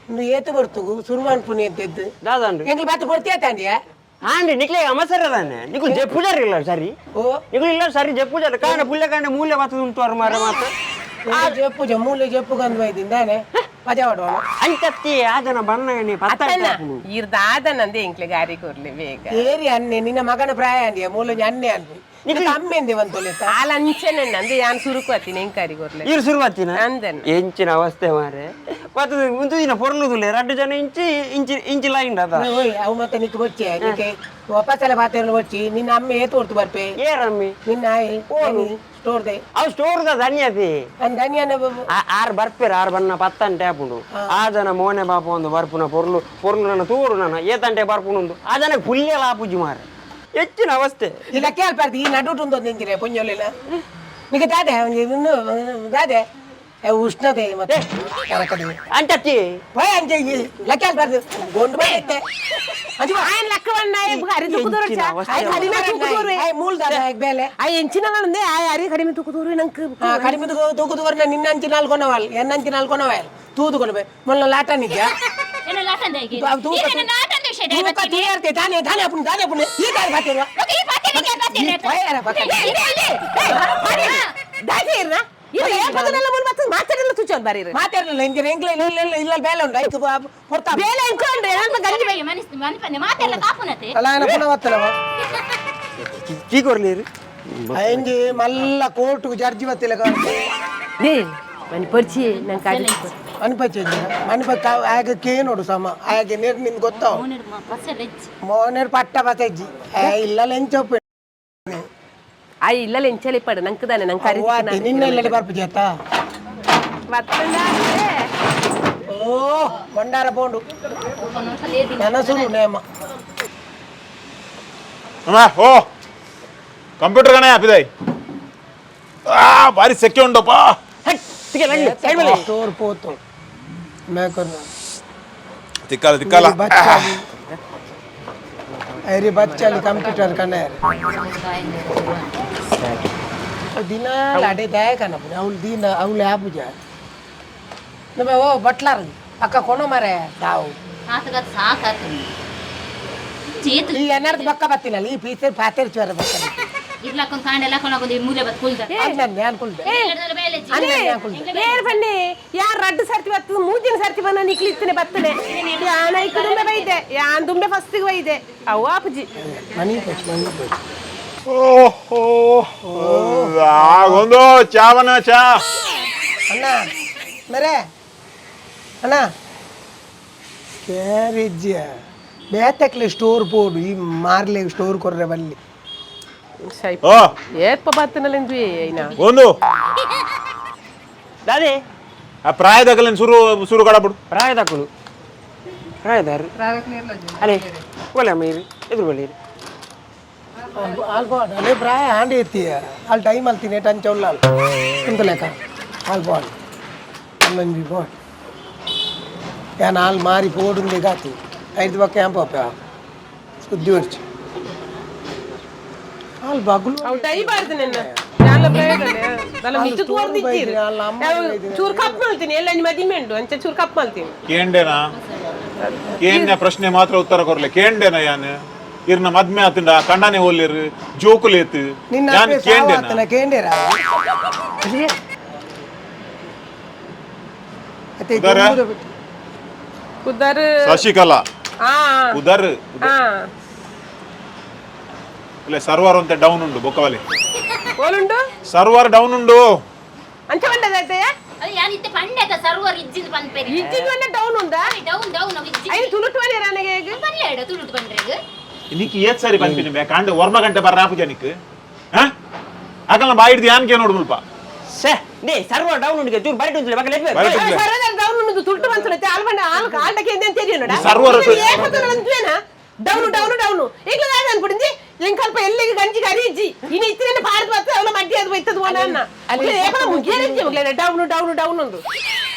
ಇಂದು ಏತು ಬರ್ತುಗು ಸುರುವಾನ್ ಪುನಿ ಅಂತಿದ್ದು. ದಾದಾಂಡು? ಎಂಗ್ಲು ಬತ್ತು ಕೊಡ್ತೀಯ ತಾಂಡಿಯ? ಆಂಡಿ, ನಿಕ್ಲೆ ಅವಸರ ತಾನೆ. ನಿಕುಲು ಜೆಪ್ಪುಜಾರ ಇಲ್ಲ ಸರಿ. ಓ. ನಿಕುಲು ಇಲ್ಲ ಸರಿ ಜೆಪ್ಪುಜಾರ ಕಾಂಡ ಪುಲ್ಯ ಕಾಂಡ ಮೂಲೆ ಬತ್ತು ಉಂಟು ಮಾರ ಮಾತ. ಜೆಪ್ಪು ಜ ಮೂಲೆ ಜೆಪ್ಪು ಗಂದು ಬೈದಿಂದಾನೆ ಪಜಾವಡೋಣ. ಅಂಚತ್ತಿ ಆ ಜನ ಬಣ್ಣಗಣಿ ಪತ್ತ. ಇರ್ದಾದನಂದೆ ಎಂಕ್ಲೆ ಗಾರಿ ಕೊರ್ಲಿ ಬೇಗ. ಏರಿ ಅನ್ನೆ, ನಿನ್ನ ಮಗನ ಪ್ರಾಯ ಅಂದಿಯ ಮೂಲ ಅನ್ನೆ ಅನ್ಪಿ ನಿನ್ನ ಅಮ್ಮೆಂದೆ ಒಂತೊಲೆತ. ಆಲ್ ಅಂಚೆನೆ ಅಂದೆ, ಯಾನ್ ಸುರುಕು ಅತ್ತಿನ ಎಂಕಾರಿ ಕೊರ್ಲೆ. ಇರು ಶುರುವಾತಿನ. ಅಂದೆನ. ಎಂಚಿನ ಅವಸ್ಥೆ ಮಾರೆ. ಪತ್ತು ಒಂದು ದಿನ ಪೊರ್ಲುದುಲ್ಲೆ, ರಡ್ಡು ಜನ ಇಂಚಿ ಇಂಚಿ ಇಂಚಿ ಲೈನ್ ಅದ. ಓಯ್, ಅವು ಮತ್ತೆ ನಿಕ್ ಬೊಚ್ಚಿ, ನಿಕ್ಕೆ ವಾಪಸ್ಸೆಲ್ಲ ಪಾತೆಲ್ಲ ಬೊಚ್ಚಿ. ನಿನ್ನ ಅಮ್ಮೆ ಏತು ಹೊರ್ತು ಬರ್ಪೆ? ಏರಮ್ಮಿ? ನಿನ್ನ ಆಯಿ ಸ್ಟೋರ್ they. ಅವು ಸ್ಟೋರ್ದ ಧನ್ಯತೆ. ಧನ್ಯನ. ಆರು ಬರ್ಪೇರು, ಆರು ಬಣ್ಣ ಪತ್ತಂಟೆ ಆಪುಂಡು. ಆ ಜನ ಮೋನೆ ಬಾಪ ಒಂದು ಬರ್ಪುನ ಪೊರ್ಲು ಪೊರ್ಲು ನನ್ನ ತೂರು ನನ್ನ ಏತಂಟೆ ಬರ್ಪುನುಂದು. ಆ ಜನ ಪುಲ್ಯಲ ಆಪುಜಿ ಮಾರೆ, ಹೆಚ್ಚಿನ ಅವಸ್ಥೆ. ಇಲ್ಲ ಕೇಳ್ಪಾರ್ದು, ಈ ನಡುಟು ಒಂದು ನಿಂತಿರೆ ಪುಂಜೊಲಿಲ್ಲ ನಿಕ್ಕೆ ದಾದೆ ಇನ್ನು ದಾದೆ ಏ, ಉಷ್ಣತೆ ಮತ್ತೆ ಕರಕದೆ. ಅಂಟತ್ತಿ. ಪೋಯ್ ಅಂಚೆ ಲಕ್ಕೆ ಅಲ್ಪಾರ್ದು ಗೊಂಡು ಬೈತೆ ಅಂಚೆ ಬಾ. ಆಯನ್ ಲಕ್ಕ ಬಂಡ ಅರಿ ತುಕ್ಕುದೂರು. ಎಂಚಿನ ಅವಸ್ಥೆ. ಆಯ್ ಕಡಿಮೆ ತೂಕುದೂರು. ಆಯ್ ಮೂಲ ದಾದ ಬೇಲೆ. ಆಯ್ ಎಂಚಿನ ಅಂದೆ, ಆಯ್ ಅರಿ ಕಡಿಮೆ ತೂಕುದೂರು ನಂಗೆ. ಆ, ಕಡಿಮೆ ತೂಕುದುವರ್ನ ನಿನ್ನ ಅಂಚಿ ನಾಲ್ಕೊನವಲ್, ಎನ್ನ ಅಂಚಿ ನಾಲ್ಕೊನವಲ್ ತೂದುಕೊನಬೆ ಮೊಲ್ಲ ಲಾಟ ನಿಜ. ಏನ ಲಾಟಂದ ಈಗ? ಅವು ತೂಕ ಏನ ಲಾಟಂದ ವಿಷಯ? ತೂಕ ತೀರ್ತೆ ತಾನೇ ತಾನೇ ಅಪ್ಪನ ತಾನೇ ಅಪ್ಪನ ಈ ದಾರಿ ಬಾತಿರುವ. ಈ ಪಾತೆರೆ ಪಾತೆರೆ. ಪೋಯ್ ಅರ ಪಕ್ಕ. ದಾದೆ ಇರ್ನ ಇದು ಏಪದನೆಲ್ಲ ಮೂಲ ಮತ್ತೆ ಮಾತಾಡಲ್ಲ ತುಚ್ಚೋನ್ ಬಾರಿ. ಮಾತಾಡಲಿಲ್ಲ ಇಂಜಿನ ಎಂಗ್ಲ ಇಲ್ಲ ಇಲ್ಲ ಇಲ್ಲ ಬೇಲೆ ಉಂಟು ಐತು ಹೊರ್ತಾ. ಬೇಲೆ ಎಂಕೊಂಡ್ರೆ ನನ್ನ ಗಂಜಿ. ಮನಸ್ ಮನಪನ್ನೆ ಮಾತೆಲ್ಲ ಕಾಪುನತೆ. ಅಲ್ಲ ಏನ ಪುನಃ ಬತ್ತಲವ. ಕೀ ಕೊರ್ಲಿರು. ಅಂಜಿ ಮಲ್ಲ ಕೋರ್ಟ್ ಜಡ್ಜಿ ಬತ್ತಿಲ್ಲ. ನೇ ಮನಿ ಪರಿಚಯ ನಂಗೆ ಕಾಡಿ. ಮಣಿಪಚ್ಚಿ ಮಣಿಪ ಆಗ ಕೇನೋಡು ಸಮ ಆಗ ನೀರು ನಿನ್ ಗೊತ್ತಾವ. ಮೋನೇರು ಪಟ್ಟ ಬತ್ತಜ್ಜಿ ಇಲ್ಲ ಲೆಂಚೊಪ್ಪು. ಆಯ್ ಇಲ್ಲ ಎಂಚಲಿ ಪಡ ನಂಗೆ ತಾನೆ ನಂಗೆ ಕರಿ. ನಿನ್ನ ಎಲ್ಲ ಬರ್ಪು ಜೇತ. ಬತ್ತಂಡ. ಓ ಬಂಡಾರ ಪೋಂಡು ನನಸುರು ನೇಮ. ಅಮ್ಮ, ಓ ಕಂಪ್ಯೂಟರ್ ಕಣೆ ಹಾಪಿದಾಯ್. ಆ ಭಾರಿ ಸೆಕೆ ಉಂಡಪ್ಪ. ಸ್ಟೋರ್ ಪೋತು ಮೇಕರ್. ತಿಕ್ಕಾಲ ತಿಕ್ಕಾಲ. ಬಚ್ಚಾಲಿ ಐರಿ ಬಚ್ಚಾಲಿ ಕಂಪ್ಯೂಟರ್ ಕಣ್ಣೆ ದಿನ ಅಡೆ ದಯ ಕಣಪ್ಪ ಅವಳು ದಿನ ಅವಳು ಆಪುಜ ನಮ್ಮ. ಓ ಬಟ್ಲಾರ್ ಪಕ್ಕ ಕೊಣ ಮರೆ ತಾವು. ಆತಗತ್ ಸಾಕಾತು ಚೇತು. ಈ ಎನ್ನಾರ್ದು ಪಕ್ಕ ಬತ್ತಿನಲ್ಲ ಈ ಪೀಸರ್ ಪಾತೇರ್ ಚೋರ ಬಕ್ಕ. ಇರ್ಲಕ್ಕೊಂದು ಕಾಂಡ ಲಕ್ಕೊಂದು ಮೂಲೆ ಬತ್ ಕುಲ್ದ. ಅಂದೆ ಅನ್ಕೊಳ್ದೆ. ಏರ್ ಬನ್ನಿ ಯಾರ್ ರಡ್ಡು ಸರ್ತಿ ಬರ್ತದೆ, ಮೂಜಿನ ಸರ್ತಿ ಬಂದ ನಿಕ್ಲಿತ್ತನೆ ಬತ್ತನೆ. ಯಾನ್ ಐಕು ದುಂಬೆ ಬೈದೆ, ಯಾನ್ ದುಂಬೆ ಫಸ್ಟಿಗೆ ಬೈದೆ ಅವು ಆಪುಜಿ. ಮನಿ ಪಚ್ಚ ಮನಿ ಪಚ್ಚ. ಓಹೋ, ಆಗೊಂದು ಚಾವನ ಚಾ. ಅಣ್ಣ ಮೇರೆ ಅಣ್ಣ ಕ್ಯಾರೇಜ್ ಬೇತಕ್ಲೆ ಸ್ಟೋರ್ ಪೋಡು, ಈ ಮಾರ್ಲೆ ಸ್ಟೋರ್ ಕೊರ್ರೆ ಬಲ್ಲಿ. ಓ. ಏತ್ಪ ಬತ್ತನಲ್ಲ ಐನಾ. ಒಂದು ದಾದೆ? ಆ ಪ್ರಾಯದಾಗಲೇನು ಸುರು ಸುರು ಕಡಬಿಡು. ಪ್ರಾಯದಾಕುಲು ಪ್ರಾಯದಾರು ಅಲೆ ಒಲೆ ಅಮ್ಮ ಇರು ಎದುರು ಬಲ್ಲಿರು. ಆಲ್ಬೋಡ್ ಅಲ್ಲೇ ಪ್ರಾಯ ಹಾಂಡಿ ಎತ್ತಿ ಅಲ್ಲಿ ಟೈಮ್ ಅಲ್ತೀನಿ ಟಂಚ ಉಲ್ಲ ಕುಂತಲೇಕ ಆಲ್ಬೋಡ್ ಅಲ್ಲಂಜಿ ಬೋಡ್ ಯಾನ್ ಹಾಲು ಮಾರಿ ಪೋಡುಂದೆ ಗಾತಿ ಐದು ಪಕ್ಕ ಯಾಂಪ ಸುದ್ದಿ ವರ್ಷ ಹಾಲು ಬಗ್ಲು. ಅವು ಟೈ ಬಾರ್ದು ನನ್ನ ಯಾಲ ಬೇಡಲೆ ನಲ್ಲ ಮಿತ್ತು ತೋರ್ದಿದ್ದೀರಿ. ಅಲ್ಲ, ಅಮ್ಮ. ಚೂರು ಕಪ್ ಮಾಡ್ತೀನಿ ಎಲ್ಲ ನಿಮ್ಮ ಮದಿಮೆ ಉಂಟು ಅಂಚ ಚೂರು ಕಪ್ ಮಾಡ್ತೀನಿ. ಕೇಂಡೆನಾ ಕೇಂದ್ರ ಪ್ರಶ್ನೆ ಮಾತ್ರ ಉತ್ತರ ಕೊರ್ಲೆ. ಕೇಂಡೆನ ಯಾನ್ ಇರ್ನ ಮದ್ಮೆ ಆತಂಡ ಕಂಡನೆ ಹೋಲಿರು ಜೋಕುಲೇತು. ನಿನ್ನ ಯಾನ್ ಕೇಂಡೆನ? ಆತನ ಕೇಂಡೇರ ಅತ್ತೆ. ಉದಾರ? ಕುದ್ದಾರು. ಶಶಿಕಲಾ. ಆ. ಉದರ್. ಆ. ಇಲ್ಲ, ಸರ್ವರ್ ಅಂತ ಡೌನ್ ಉಂಡು ಬೊಕ್ಕವಲೆ. ಓಲುಂಡು? ಸರ್ವರ್ ಡೌನ್ ಉಂಡು. ಅಂಚ ಬಂದದೈತೆಯ? ಅದು ಯಾನಿತ್ತೆ ಪಂಡೆತ ಸರ್ವರ್ ಇಜ್ಜಿಂದ ಪನ್ಪೆರಿ. ಇಜ್ಜಿದ್ ಬಂದ ಡೌನ್ ಉಂದಾ? ಡೌನ್ ಡೌನ್ ಇಜ್ಜಿ. ಐದು ತುಳುಟು ಬಂದಿರ ನನಗೆ ಈಗ. ಪನ್ಲೇಡ ತುಳುಟು ಪಂಡ್ರೆಗ್. ನಿಕ್ ಏತ್ ಸರಿ ಪನ್ಪಿನಿ ಬೇ ಕಾಂಡೆ ವರ್ಮ ಗಂಟೆ ಬರ್ರ ಆಪುಜ ನಿಕ್ ಅಕಲ್ನ ಬಾಯಿ ಹಿಡ್ದು ಯಾನ್ ಕೇ ನೋಡು ಮುಲ್ಪ. ಸೇ ನೇ ಸರ್ವ ಡೌನ್ ಉಂಡಿಗೆ ಚೂರು ಬರಟು ಉಂಟು ಬಕಲೆ. ಬರಟು ಉಂಟು. ಸರ್ವರ್ ಡೌನ್ ಉಂಡು ತುಳುಟು ಬಂತು ಆಲ್ ಬಂಡ ಆಲ್ ಆಲ್ಡಕ್ಕೆ ಎಂತ తెలియనుడా. ಈ server down down down ಈಗ ನಾನು ಅನ್ಬಿಡಿಂದಿ ಎಂಕಲ್ಪ ಎಲ್ಲಿಗೆ ಗಂಜಿ ಕರಿಜ್ಜಿ ಇನ್ನು ಇತ್ತಿನ ಪಾರ್ದು ಬತ್ತ ಅವಳ ಮಡ್ಡಿ ಅದು ಬೈತದ ಓನ ಅಲ್ಲಿ ಏಪದ ಮುಗಿಯರಿಜ್ಜಿ ಮಗ್ಲೇನ down down down ಉಂಡು.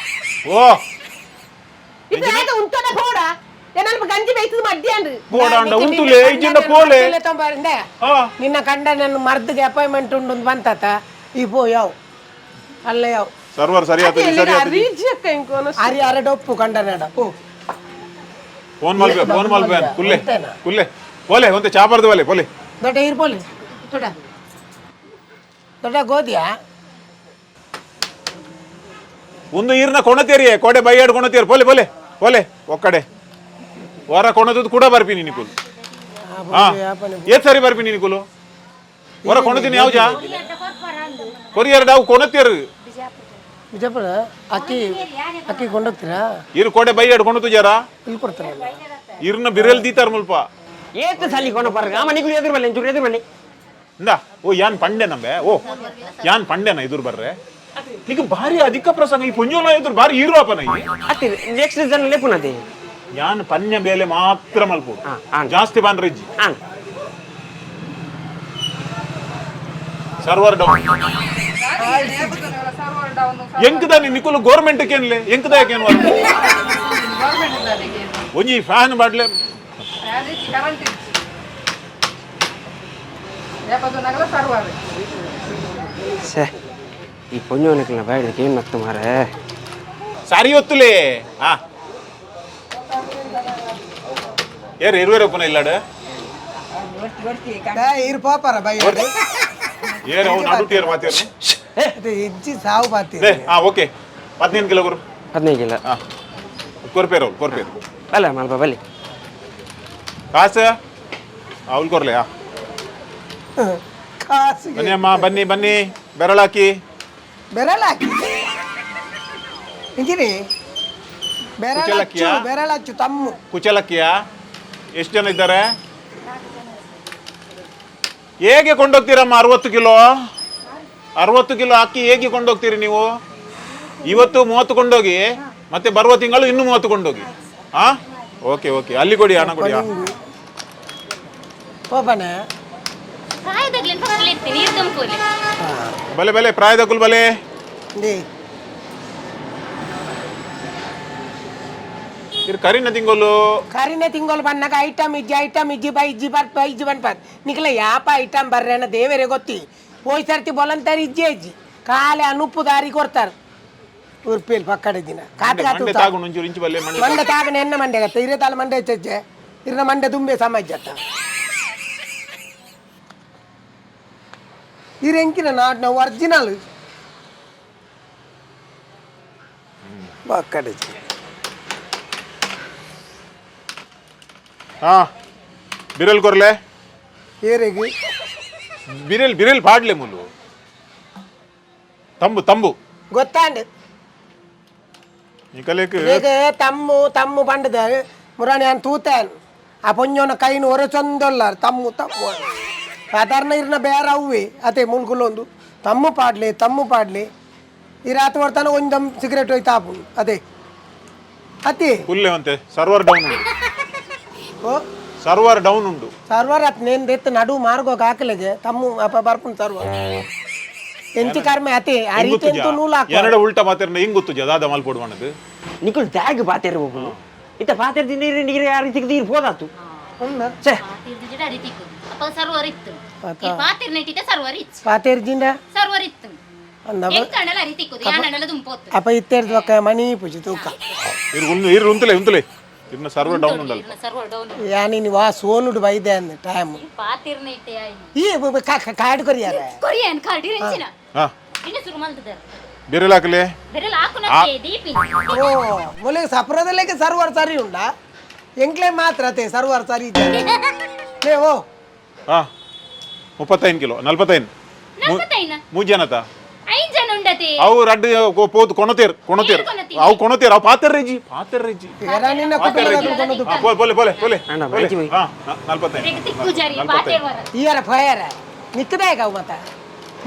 ಓ. ಇದು ಆಯ್ತ ಉಂಟನ ಪೋಡ ಏನಲ್ಪ ಗಂಜಿ ಬೈತದ ಮಡ್ಡಿ ಅಂದು. ಪೋಡಾಂಡ ಉಂತುಲೆ ಇಜ್ಜಿಂಡ ಪೋಲೆ. ಆ. ನಿನ್ನ ಕಂಡ ನನ್ನ ಮರ್ದಿಗೆ ಅಪಾಯಿಂಟ್ಮೆಂಟ್ ಉಂಡು ಬಂತಾತ ಈ ಪೋ ಯಾವ ಅಲ್ಲ ಯಾವ ಸರ್ವರ್ ಸರಿ ಆತಜಿ, ಸರಿ ಆತಜಿ. ರೀಜ್ಯಕ್ಕ ಇಂಕೋನ. ಅರಿ ಅರಡೊಪ್ಪು ಕಂಡನಡ ಓ. ಫೋನ್ ಮಲ್ಪೆ, ಫೋನ್ ಮಲ್ಪೆ. ಕುಲ್ಲೆ ಕುಲ್ಲೆ ಪೋಲೆ ಒಂತೆ ಚಾಪರ್ದು ಬಲೆ ಪೋಲೆ. ದೊಡ್ಡ ಇರ್ಪೋಲಿ, ದೊಡ್ಡ ದೊಡ್ಡ ಗೋಧಿಯಾ. ಒಂದು ಈರ್ನ ಕೊಣತೇರಿ ಕೋಡೆ ಬೈಯಾಡ್ ಕೊಣತೇರಿ. ಪೋಲೆ ಪೋಲೆ ಪೋಲೆ ಒಕ್ಕಡೆ ವಾರ ಕೊಣತದ್ದು ಕೂಡ ಬರ್ಪಿನಿ ನಿಕುಲ್. ಹಾ, ಏತ್ ಸರಿ ಬರ್ಪಿನಿ ನಿಕುಲು ಹೊರ ಕೊಣತೀನಿ. ಯಾವ್ಜಾ ಕೊರಿಯರ್ ಡಾವು ಕೊಣತೇರು. ಬಿಜಾಪುರ ಅಕ್ಕಿ ಅಕ್ಕಿ ಕೊಂಡೋಗ್ತೀರಾ? ಇರು ಕೋಡೆ ಬೈಯಾಡ್ ಕೊಣತು ಜರ. ಇಲ್ಲಿ ಕೊಡ್ತಾರಲ್ಲ. ಇರ್ನ ಬಿರೆಲ್ ದೀತಾರ ಮುಲ್ಪ. ಏತ್ ಸಲಿ ಕೊನ ಪರ್ಗ ಆಮ ನಿಕುಲು ಎದುರು ಬಲ್ಲೆ, ಒಂಚೂರು ಎದುರು ಬಲ್ಲೆ. ಇಂದಾ ಓ ಯಾನ್ ಪಂಡೆ ನಂಬೆ, ಓ ಯಾನ್ ಪಂಡೆನ ಎದುರು ಬರ್ರೆ. ನಿಕ್ ಭಾರಿ ಅಧಿಕ ಪ್ರಸಂಗ ಈ ಪುಂಜೋಲ ಎದುರು ಭಾರಿ ಇರುವಪ್ಪನ ಈ. ಅತ್ತಿ ನೆಕ್ಸ್ಟ್ ಜನ ಲೆಪುನದೆ. ಯಾನ್ ಪನ್ಯ ಬೇಲೆ ಮಾತ್ರ ಮಲ್ಪು. ಹಾ, ಹಾ. ಜಾಸ್ತಿ ಬಾನ್ರಿಜ್ಜಿ. ಆನ್. ಸರ್ವರ್ ಡೌನ್ ಎಂಕದಾನಿ ನಿಕುಲು ಗೌರ್ಮೆಂಟ್ ಕೇನ್ಲೆ ಎಂಕದ ಕೇನು ಒಂಜಿ ಫ್ಯಾನ್ ಬಾಡ್ಲೆ. ಸೇ ಈ ಪೊಂಜೋನಕ್ಲ ಬಾಯ್ದಕ್ಕೆ ಏನು ನತ್ತು ಮಾರೆ. ಸಾರಿ ಒತ್ತುಲೆ. ಹಾ ಏರ್ ಇರುವೆರ ಪುನ ಇಲ್ಲಾಡ. ಇರು ಪಾಪಾರ ಬೈ. ಏರ್ ಅವು ನಡುಟಿಯರ್ ಮಾತೇರು. ಇಜ್ಜಿ ಸಾವು ಬಾತಿ. ಲೇ ಹಾ ಓಕೆ 15 ಕಿಲೋ ಗುರು. 15 ಕಿಲೋ. ಹಾ ಕೊರ್ಪೇರು ಅವ್ರು ಕೊರ್ಪೇರು. ಬಲ್ಲ ಮಲ್ಪ ಬಲ್ಲಿ. ಕಾಸು ಅವ್ಲು ಕೊರ್ಲೆ. ಹಾ. ಕಾಸು. ಬನ್ನಿ ಅಮ್ಮ, ಬನ್ನಿ ಬನ್ನಿ, ಬೆರಳಾಕಿ. ಬೆರಳಾಕಿ ಇಂಜಿನಿ ಬೆರಳಚ್ಚು. ಕುಚಲಕ್ಕಿಯಾ? ಬೆರಳಚ್ಚು ತಮ್ಮು. ಕುಚಲಕ್ಕಿಯ ಎಷ್ಟು ಜನ ಇದ್ದಾರೆ? ಹೇಗೆ ಕೊಂಡೋಗ್ತೀರಮ್ಮ 60 ಕಿಲೋ? 60 ಕಿಲೋ ಅಕ್ಕಿ ಹೇಗೆ ಕೊಂಡೋಗ್ತೀರಿ ನೀವು? ಇವತ್ತು 30 ಕೊಂಡೋಗಿ, ಮತ್ತೆ ಬರುವ ತಿಂಗಳು ಇನ್ನೂ 30 ಕೊಂಡೋಗಿ. ಹಾ ಓಕೆ ಓಕೆ, ಅಲ್ಲಿ ಕೊಡಿ, ಹಣ ಕೊಡಿ. ಹೋಗಣ. ಪ್ರಾಯದಾಗ್ಲೇನ್ ಫಸ್ಟ್ ಇತ್ತಿ ನೀರು ತುಂಬ್ಕೊಲಿ. ಬಲೆ ಬಲೆ ಪ್ರಾಯದಕ್ಕುಲ್ ಬಲೆ. ಇರ್ ಕರಿನ ತಿಂಗಳು. ಕರಿನ ತಿಂಗಳು ಬನ್ನಾಗ ಐಟಮ್ ಇಜ್ಜಿ, ಐಟಮ್ ಇಜ್ಜಿ ಬೈ ಇಜ್ಜಿ ಬರ್ಪ ಇಜ್ಜಿ ಬನ್ಪಾರ್ ನಿಕ್ಲ ಯಾಪ ಐಟಮ್ ಬರ್ರೇನ ದೇವರೇ ಗೊತ್ತಿ. ಹೋಯ್ ಸರ್ತಿ ಬೊಲಂತಾರಿ ಇಜ್ಜಿ ಇಜ್ಜಿ ಕಾಲೆ ಅನುಪ್ಪು ದಾರಿ ಕೊಡ್ತಾರೆ ಉರ್ಪಿಲ್ ಪಕ್ಕಡೆ ದಿನ ಕಾತು ಕಾತು. ಮಂಡೆ ತಾಗುಂಡು ಒಂಚೂರು ಇಂಚು ಬಲ್ಲೆ ಮಂಡೆ. ಮಂಡೆ ತಾಗನೆ ಎನ್ನ ಮಂಡೆ ಗತ್ತ ಇರೇ ತಾಲ ಮಂಡೆ ಹೆಚ್ಚೆ ಇರ್ನ ಮಂಡೆ ತುಂಬೆ ಸಮಾಜ ಇರ ಎಂಕಿನ ನಾಡಿನ ಒರಿಜಿನಲ್ ಪಕ್ಕಡೆ. ಹಾ ಬಿರಲ್ ಕೊರ್ಲೆ. ಏರೆಗಿ? ಬಿರಿಲ್ ಬಿರಿಲ್ ಪಾಡ್ಲೆ ಮುಲು ತಂಬು ತಂಬು. ಗೊತ್ತಾಂಡ್. ನಿಕಲೇಕ್. ಬೇಗ ತಮ್ಮು ತಮ್ಮು ಬಂಡದ ಮುರಾಣಿ ಅನ್ ತೂತಾನ್ ಆ ಪೊಂಜೋನ ಕೈನು ಹೊರ ಚಂದೊಲ್ಲಾರ ತಮ್ಮು ತಮ್ಮು ಸಾಧಾರಣ ಇರ್ನ ಬೇರೆ ಅವ್ವೆ ಅದೇ ಮುಲ್ಕುಲೊಂದು ತಮ್ಮು ಪಾಡ್ಲಿ ತಮ್ಮು ಪಾಡ್ಲಿ ಈ ರಾತ್ರಿ ಬರ್ತಾನೆ ಒಂದಮ್ ಸಿಗರೇಟ್ ಹೋಯ್ತು ಆಪು ಅದೇ ಅತಿ. ಕುಲ್ಲೆ ಅಂತೆ ಸರ್ವರ್ ಡೌನ್ ಉಂಡು. ಓ. ಸರ್ವರ್ ಡೌನ್ ಉಂಡು. ಸರ್ವರ್ ಅತ್ ನೇನ್ ದೆತ್ತು ನಡು ಮಾರ್ಗೋ ಹಾಕಲೆಗೆ ತಮ್ಮು ಅಪ್ಪ ಬರ್ಪುನ್ ಸರ್ವರ್ ಎಂಚಿ ಕರ್ಮೆ ಅತಿ ಆ ರೀತಿ ಎಂತೂ ನೂಲು ಹಾಕುವ. ಎನ್ನಡ ಉಲ್ಟಾ ಮಾತಿರ್ನ ಹಿಂಗ್ ಗೊತ್ತುಜ ದಾದ ಮಲ್ಪೊಡು ಮಣದು. ನಿಕುಲು ತ್ಯಾಗ್ ಪಾತೆರ್ ಹೋಗುನು ಇತ್ತ ಪಾತೆರ್ ನೀರು ನೀರು ಯಾರು ತಿಕ್ದು ನೀರು ಪೋದಾತು. ಛೇ. ಪಾತಿರ್ದಿಡ ಅರಿತಿಕ್ಕು ಅಪ್ಪ ಸರ್ವರ್ ಇತ್ತು ಈ ಪಾತಿರ್ ನೆಟ್ಟಿದ್ದ ಸರ್ವರ್ ಇತ್ತು. ಪಾತೇರ್ಜಿಂದ. ಸರ್ವರ್ ಇತ್ತು. ಅಂದ. ಎಂಕಂಡಲ ಅರಿತಿಕ್ಕುದು ಯಾನಂಡಲ ದುಂಪೋತು. ಅಪ್ಪ ಇತ್ತೇರ್ದು ಒಕ್ಕ ಮಣಿ ಪೂಜೆ ತೂಕ. ಇರು ಉಂದು ಇರು ಉಂತಲೆ ಉಂತಲೆ ಇರ್ನ ಸರ್ವರ್ ಡೌನ್ ಉಂಡಲ್ಲ. Server down. ಯಾನಿ ವಾ ಸೋನುಡು ಬೈದೆ ಅಂದ ಟೈಮ್. ಪಾತಿರ್ ನೆಟ್ಟೆ ಆಯ್ತು. ಈ ಕಾಡು ಕೊರಿಯಾರ. Korean card ಇರಂಚಿನ. ಹಾ. ಇನ್ನು ಶುರು ಮಲ್ತದಾರ. ಬಿರಲ್ ಹಾಕಲೆ. ಬೆರಲ್ ಹಾಕುನಕ್ಕೆ ದೀಪಿ. ಓ ಮೊಲೆ ಸಪ್ರದಲ್ಲೇಗೆ ಸರ್ವರ್ ಸರಿ ಉಂಡಾ ಎಂಕ್ಲೆ ಮಾತ್ರ ಅತೆ ಸರ್ವರ್ ಸರಿ ಇದ್ದ ಲೇ ಓ. ಹಾ 35 ಕಿಲೋ 45. ನಲ್ವತ್ತೈನ. ಮೂರು ಜನತ. ಐದು ಜನ ಉಂಡತೆ. ಅವು ರಡ್ಡು ಪೋದು ಕೊಣತೇರ್ ಕೊಣತೇರ್. ಏನ್ ಕೊಣತೀರಿ? ಅವು ಕೊಣತೇರ್, ಅವು ಪಾತೆರ್ ರೆಜಿ ಪಾತೆರ್ ರೆಜಿ. ಎರ ನಿನ್ನ ಕುಟುಂಬದ ಕೊನದು. ಹಾ, ಪೋಲೆ ಪೋಲೆ ಪೋಲೆ. ಅಣ್ಣ, ಪೋಲೆ. ಬೈಕಿ ಬೈ. ಹಾ 45. ರೆಗ್ ತಿಕ್ಕು ಜಾರಿ ಪಾತೇರ್ ವರ. ಈಯರ ಫಯರ ನಿಕ್ಕದಾಗ ಅವು ಮತ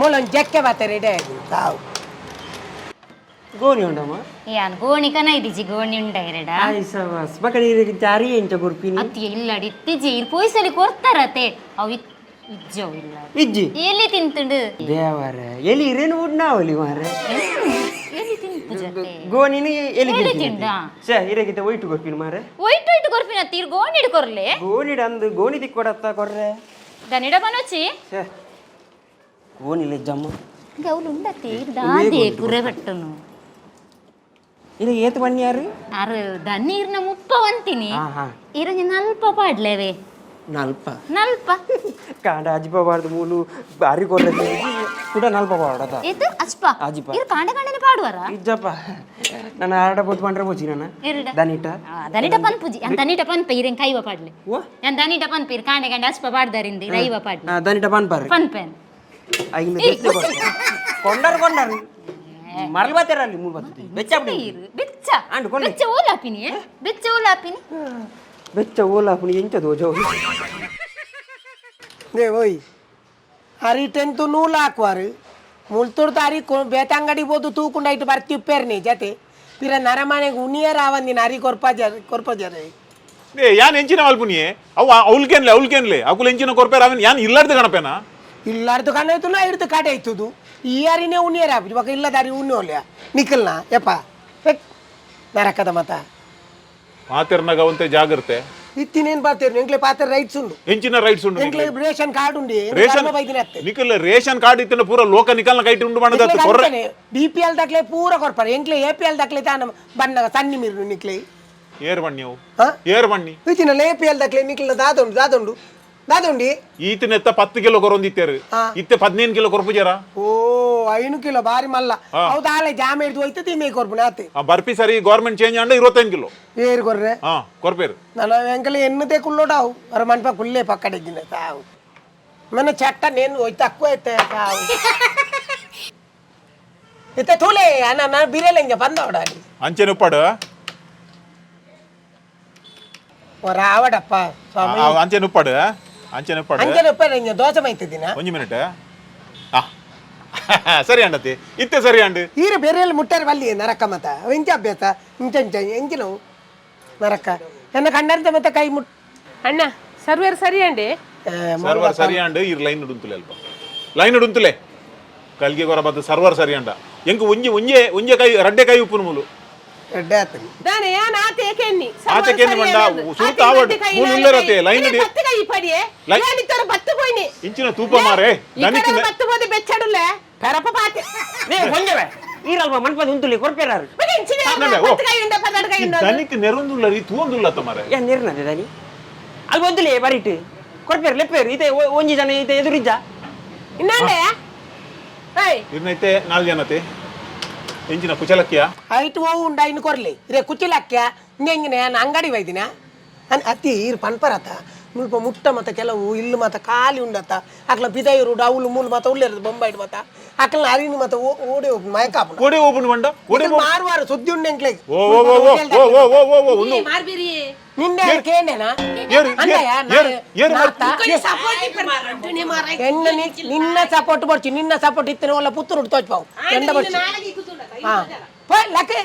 ಮೊಲೊಂದು ಜಕ್ಕೆ ಬಾತ ರೆಡಿ ಆಗಿ ತಾವು. ಗೋಣಿ ಉಂಡಮ್ಮ. ಯಾನ್ ಗೋಣಿ ಕನ ಇದಿಜಿ ಗೋಣಿ ಉಂಡ ಎರಡ. ಆಯ್ ಸವಾಸ್ ಬಕಡಿ ನೀರಿಗೆ ಜಾರಿ ಎಂಚ ಗುರ್ಪಿನಿ. ಅತ್ತಿ ಇಲ್ಲಡಿ ಇತ್ತಿಜಿ ಇರ್ ಪೊಯ್ಸಲಿ ಕೊಡ್ತಾರತೆ ಅವು ಇಜ್ಜವು ಇಲ್ಲ. ಇಜ್ಜಿ. ಎಲ್ಲಿ ತಿಂತುಂಡು? ದೇವರ ಎಲಿ ಇರೇನು ಉಡ್ನಾವಲಿ ಮಾರೆ. ಎಲ್ಲಿ ತಿಂತು ಜತೆ? ಗೋಣಿನ ಎಲಿ. ಎಲಿ ತಿಂಡ? ಛೇ ಇರಗಿತ ಒಯ್ಟು ಗೊರ್ಪಿನಿ ಮಾರೆ. ಒಯ್ಟು ಒಯ್ಟು ಕೊರ್ಪಿನ ತೀರ್ ಗೋಣಿಡ್ ಕೊರ್ಲೆ. ಗೋಣಿಡ್ ಅಂದು ಗೋಣಿ ತಿಕ್ಕೊಡತ್ತ ಕೊರ್ರೆ. ದನಿಡ ಬನೋಚಿ. ಛೇ ಗೋಣಿಲೆ ಜಮ್ಮ. ಅವಳು ಉಂಡತ್ತೆ ದಾದೆ ಕುರೆ ಕಟ್ಟನು. ಇದು ಏತ್ ಬನ್ನಿಯಾರು? ಅರು ದನ್ನೀರ್ನ ಮುಪ್ಪ ಅಂತೀನಿ. ಹಾ ಹಾ. ಇರಂಜಿ ನಲ್ಪ ಪಾಡ್ಲೇವೆ. ನಲ್ಪ? ನಲ್ಪ. ಕಾಂಡ ಅಜಿಪ ಬಾರ್ದು ಮೂಲು ಬಾರಿ ಕೊರ್ರೆ ಕೂಡ ನಲ್ಪ ಬಾರ್ಡದ. ಇದು ಅಜ್ಪ. ಅಜಿಪ. ಇರು ಕಾಂಡೆ ಕಾಂಡೆನೆ ಪಾಡುವರ? ಇಜ್ಜಪ್ಪ, ನಾನು ಆರಡ ಬೋತ್ ಪಂಡ್ರೆ ಬೋಚಿ ನಾನು. ಇರುಡ. ದನಿಟ. ದನಿಟ ಪನ್ಪುಜಿ ಅಂತ ದನಿಟ ಪನ್ಪ ಇರೆನ್ ಕೈವ ಪಾಡ್ಲೆ. ಓ. ಯಾನ್ ದನಿಟ ಪನ್ಪ ಇರು ಕಾಂಡೆ ಕಾಂಡೆ ಅಜ್ಪ ಪಾಡ್ದಾರಿಂದ ಇರ ಐವ ಪಾಡ್ಲೆ. ದನಿಟ ಪನ್ಪಾರು. ಪನ್ಪೇನ್. ಐನ ಕೊಂಡರು ಕೊಂಡರು ಮರಲ್ ಬಾತೇರ ಅಲ್ಲಿ ಮೂರು ಬರ್ತದೆ ಬೆಚ್ಚ ಬಿಡಿ. ಇರು ಬೆಚ್ಚ. ಅಂಡು ಕೊಂಡೆ. ಬೆಚ್ಚ ಓಲಾಪಿನಿ ಬೆಚ್ಚ ಓಲಾಪಿನಿ. ಬೆಚ್ಚ ಓಲಾಪುನಿ ಎಂಚ ದೋಜೋ. ನೇ ಓಯ್, ಅರಿ ಟೆಂತು ನೂಲು ಹಾಕುವಾರು ಮುಲ್ತುರ್ದು ಅರಿ ಬೇತಂಗಡಿ ಬೋದು ತೂಕುಂಡ ಇಟ್ಟು ಬರ್ತಿ ಜತೆ ಪಿರ ನರಮನೆಗೆ ಉನಿಯರ್ ಆವಂದಿನ ಅರಿ ಕೊರ್ಪ ಜರ ಕೊರ್ಪ ಜರ. ಏ ಯಾನ್ ಎಂಚಿನ ಮಲ್ಪುನಿಯೇ ಅವು ಅವಲ್ಕೇನ್ಲೆ ಅವಲ್ಕೇನ್ಲೆ ಅಕುಲು ಎಂಚಿನ ಕೊರ್ಪೇರ ಅವನ್ ಯಾನ್ ಇಲ್ಲಾರ್ದು ಗಣಪೇನಾ? ಇಲ್ಲಾರ್ದು ಕಣ ಆಯ್ತು ಇಡ್ದು ಕಾಟೆ ಆಯ್ತದು ಈ ಅರಿನೇ ಉನಿಯರ್ ಆಪುಜಿ ಬೊಕ ಇಲ್ಲದ ಅರಿ ಉಣ್ಯೋಲ್ಯ ನಿಖಲ್ನ ಯಪ್ಪ ಹೆಕ್ ನರಕದ ಮತ. ಮಾತಿರ್ನಾಗ ಅವಂತೆ ಜಾಗ್ರತೆ. ಇತ್ತಿನೇನು ಪಾತೇರು ಎಂಕ್ಲೆ ಪಾತ್ರ ರೈಟ್ಸ್ ಉಂಡು. ಎಂಚಿನ ರೈಟ್ಸ್ ಉಂಡು? ಎಂಕ್ಲೆ ರೇಷನ್ ಕಾರ್ಡ್ ಉಂಡು. ರೇಷನ್ ಬೈದಿನ ಅತ್ತೆ. ನಿಕಲ್ ರೇಷನ್ ಕಾರ್ಡ್ ಇತ್ತಿನ ಪೂರ ಲೋಕ ನಿಕಲ್ನ ಕೈಟ್ ಉಂಡು ಮಾಡದತ್ತು ಕೊರ್ರೆ. B P L ದಾಖಲೆ ಪೂರ ಕೊರ್ಪಾರೆ ಎಂಕ್ಲೆ A P L ದಾಖಲೆ ತಾನ ಬಣ್ಣಗ ಸನ್ನಿ ಮೀರು ನಿಕ್ಲೆ. ಏರ್ ಬಣ್ಣಿ ಅವು? ಹಾ? ಏರ್ ಬಣ್ಣಿ. ಇತ್ತಿನ A P L ದಾಖಲೆ ನಿಕ್ಲ ದಾದುಂಡು ದಾದುಂಡು ದಾದುಂಡಿ. ಈತನೆತ್ತ 10 ಕಿಲೋ ಕೊರೊಂದಿತ್ತೇರು. ಹಾ. ಇತ್ತೆ 15 ಕಿಲೋ ಕೊರ್ಪುಜಾರ. ಓ 5 ಕಿಲೋ ಬಾರಿ ಮಲ್ಲ ಹೌದು ಆಲೆ ಜಾಮೆ ಹಿಡ್ದು ಹೋಯ್ತು ತಿಮ್ಮೆ ಕೊರ್ಪುಣೆ ಆತೆ. ಬರ್ಪಿ ಸರಿ ಗೌರ್ಮೆಂಟ್ ಚೇಂಜ್ ಆಂಡ 25 ಕಿಲೋ. ಏರು ಕೊರ್ರೆ? ಹಾ ಕೊರ್ಪೇರು. ನಾನು ಎಂಕಲೆ ಎನ್ನುದೇ ಕುಲ್ಲೋಡಾವು ಅರ ಮನ್ಪ ಕುಲ್ಲೇ ಪಕ್ಕಡೆಗ್ಗಿನ ತಾವು మన ಚಟ್ಟ నేను ಹೋಯ್ ತక్కుವ ಐತೆ ತಾವು ಇತ್ತೆ ತೂಲೆ ಅಣ್ಣ ನಾನು ಬಿರೇಲೆ ಹಿಂಗೆ ಬಂದವಡ ಅಲ್ಲಿ. ಅಂಚೆನೆ ಉಪ್ಪಾಡು. ರಾವಡಪ್ಪ ಸ್ವಾಮಿ. ಅಂಚೆನೆ ಉಪ್ಪಾಡು ಅಂಚೆನೆ ಉಪ್ಪಾಡು. ಅಂಚನೆ ಉಪ್ಪಾಡ ಹಿಂಗೆ ದೋಸೆ ಮೈತಿದ್ದೀನ. ಒಂಜಿ ಮಿನಿಟ್ ಸರಿ ಅಂಡತಿ ಇತ್ತೆ ಸರಿ ಅಂಡ್. ಈರ ಬೇರೆ ಮುಟ್ಟಾರ ಬಲ್ಲಿ ನರಕ ಮತ ಇಂಚ ಅಭ್ಯಾಸ ಇಂಚ ಇಂಚ ಎಂಚಿನವು ನರಕ ಎನ್ನ ಕಂಡಂತ ಮತ್ತೆ ಕೈ ಮುಟ್. ಅಣ್ಣ ಸರ್ವೇರ್ ಸರಿ ಅಂಡಿ. ಸರ್ವರ್ ಸರಿ ಅಂಡ್ ಇರ್ ಲೈನ್ ಉಂತುಲೆ ಅಲ್ಪ ಲೈನ್ ಉಂತುಲೆ ಕಲ್ಗೆ ಕೊರ ಬತ್ತ ಸರ್ವರ್ ಸರಿ ಅಂಡ ಎಂಕ್ ಒಂಜಿ ಒಂಜೆ ಒಂಜೆ ಕೈ ರಡ್ಡೆ ಕೈ ಉಪ್ಪುನ ಮೂಲು. ಎಡ್ಡೆ ಆತನಿ. ದಾನೆ ಯಾನ್ ಆತೆ ಏಕೆನ್ನಿ? ಆತೆ ಕೇನ್ನಿ ಮಂಡ, ಸುರುತ ಆವಡ್, ಮೂಲು ಉಲ್ಲೆರತೆ, ಲೈನ್ ಇಡಿ. ಬತ್ತು ಕೈ ಪಡಿಯೆ. ಯಾನ್ ಇತ್ತರ ಬತ್ತು ಪೋಯ್ನಿ. ಇಂಚಿನ ತೂಪ ಮಾರೆ ದನಿಕ್. ಬತ್ತು ಬೋದೆ ಬೆಚ್ಚಡುಲೆ ಪೆರಪ ಪಾತೆ. ನೇ ಒಂಜವೆ ಈರಲ್ವ ಮನ್ಪದ ಉಂತುಲಿ ಕೊರ್ಪೇರಾರು. ಮತ್ತೆ ಇಂಚಿನ ನಮ್ಮೆ, ಓ. ಬತ್ತು ಕೈ ಉಂಡ ಪದಾಡ್ ಕೈ ಉಂಡ. ದನಿಕ್ ನೆರೊಂದುಲ್ಲ ರೀ ತೂವೊಂದುಲ್ಲತ್ತ ಮಾರೆ. ಏನ್ ನೀರ್ನದೆ ದನಿ ಅಲ್ಲಿ ಒಂದುಲಿ ಬರಿಟ್ ಕೊರ್ಪೇರು ಲೆಪ್ಪೇರು ಇತ್ತೆ ಒಂಜಿ ಜನ ಇತ್ತೆ ಎದುರಿಜ್ಜ. ಇನ್ನಂಡೆ ಏಯ್. ಇರ್ನೈತೆ ನಾಲ್ ಜನತೆ ಎಂಚಿನ ಕುಚಲಕ್ಕಿಯ? ಐಟ್ ಓ ಉಂಡ ಇನ್ನು ಕೊರ್ಲಿ ರೇ ಕುಚಿಲಕ್ಯ ಹಿಂಗೆ ನಾನು ಅಂಗಡಿ ವೈದಿನ ಅನ್ ಅತಿ ಈರ್ ಪನ್ಪರತ ಮುಲ್ಪ ಮುಟ್ಟ ಮತ ಕೆಲವು ಇಲ್ಲು ಮತ ಖಾಲಿ ಉಂಡತ್ತ ಅಕ್ಲ ಬಿದೈರು ಡೌಲು ಮೂಲು ಮತ ಉಲ್ಲೇರದು ಬೊಂಬೈಡ್ ಮತ ಅಕ್ಲ ಅರಿನು ಮತ ಓಡಿ ಹೋಗ್ ಮಯಕಾಪುನ. ಓಡೆ ಓಪನ್ ಮಂಡ ಓಡೆ. ಮಾರುವಾರ ಸುದ್ದಿ ಉಂಡು ಎಂಕ್ಲೆ. ಓ ಓ ಓ ಓ ಓ ಓ ಓ ಓ ಓ ಒಂದು ಮಾರ್ಬಿರಿ. ನಿನ್ನೆ ಕೇಂಡೆನಾ? ಏರು, ಅಂದಯ್ಯ, ಏರು, ಏರು. ನಾತ. ಸಪೋರ್ಟ್ ಎನ್ನ ನಿನ್ನ ಸಪೋರ್ಟ್ ಬರ್ಚಿ ನಿನ್ನ ಸಪೋರ್ಟ್ ಇತ್ತನೆ ಒಲ್ಲ ಪುತ್ತೂರು ತೋಚ್ಪಾವು ಎಂಡ ಬರ್ಚಿ ಹಾ ಪೋ ಲಕ್ಕೆ